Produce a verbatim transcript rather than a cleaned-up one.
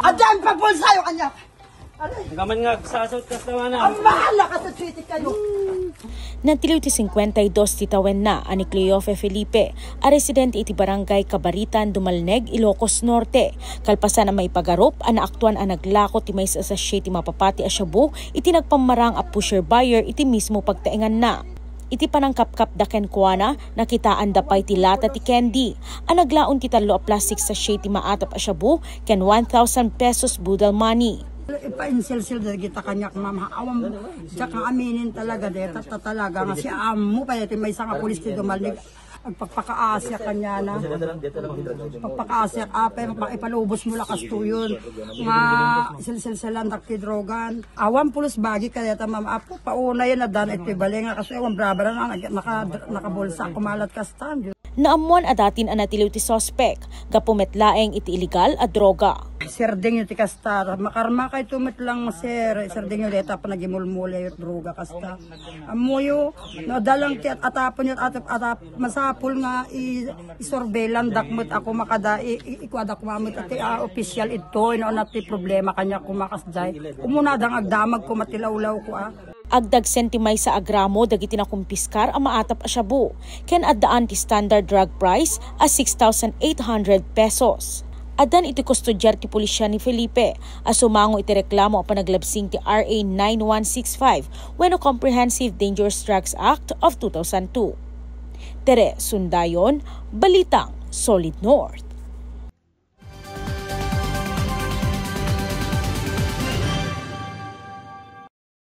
Addan pagpulsayo kanya. Aray, nagaman nga, sasot kas naman na. Ang mahal na kasaswiti kayo. Natiliw ti singkwenta y dos ti tawenna a ni Cleofe Felipe, a residente iti Barangay Kabaritan, Dumalneg, Ilocos Norte. Kalpasan a maipagarup a naaktuan a naglako ti maysa a sachet ti mapapati a shabu iti nagpammarang a pusher buyer iti mismo pagtaenganna. Iti panangkapkapda kenkuana, nakitaanda pay ti lata ti candy a naglaon ti tallo a plastic sachet ti maatap a shabu ken one thousand pesos boodle money. Ipainsilsil dagita kaniak, ma'am. Awan, diak nga aminin talaga, deta ta talaga nga si amo pa ti maysa nga pulis ti Dumalneg. Agpakpakaasiak kaniana. Pagpakaasiak, apay, mapa-, ipalubos mo lakas tuyon. Nga silsilsilan dak ti drogan. Awan pulos bagi kadeta, ma'am. Apo, pauna yan, addan iti bale nga kaso, awan brabara na, nag-, naka-, nakabulsa, kumalat kastan. Naammuan a datin a natiliw ti suspek, gapu met laeng iti illegal a droga. Sirding iti kasta, makarma kayto met lang, sir. Sirding iti ta panagimulmula iti droga kasta. Ammoyo, no, dalang ti at-, atapon iti atap-, atap-, masapul nga i-, isurveillan dak met ako makada, i-, i-, ikuadak met iti, ah, official ito, ino na ti problema kanya kumakasjay. Umuna dang agdamag ko matilawlaw ko, ah. Agdagsen ti maysa a gramo dagiti nakumpiskar a maatap a shabu, ken addaan ti standard drug price a six thousand eight hundred pesos. Addan iti kustodiar ti pulisya ni Felipe a sumango iti reklamo a panaglabsing ti R A nine one six five wenno Comprehensive Dangerous Drugs Act of two thousand two. Tere Sundayon, Balitang Solid North.